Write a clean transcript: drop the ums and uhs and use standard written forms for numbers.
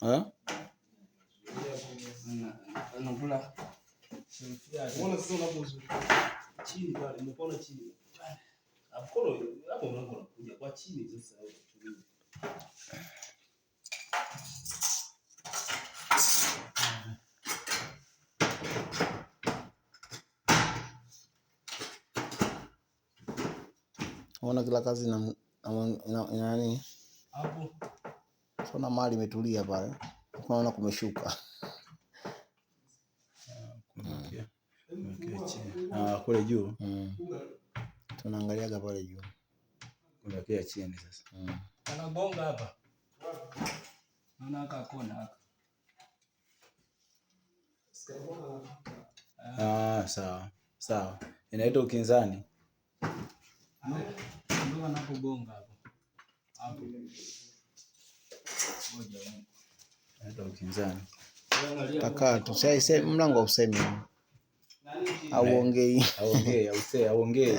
Eh? Ona kila kazi na nani hapo. Sona mali imetulia pale, unaona kumeshuka. Ah, kule juu Tunaangaliaga pale juu, kumewekea chini sasa. Anagonga hapa. Naona aka kona haka. Ah, sawa sawa, inaitwa ukinzani. Ndio anapogonga hapo. Hapo. Ngoja. Inaitwa ukinzani. Takaa tu mlango hausemi, auongei, Auongei, auongei.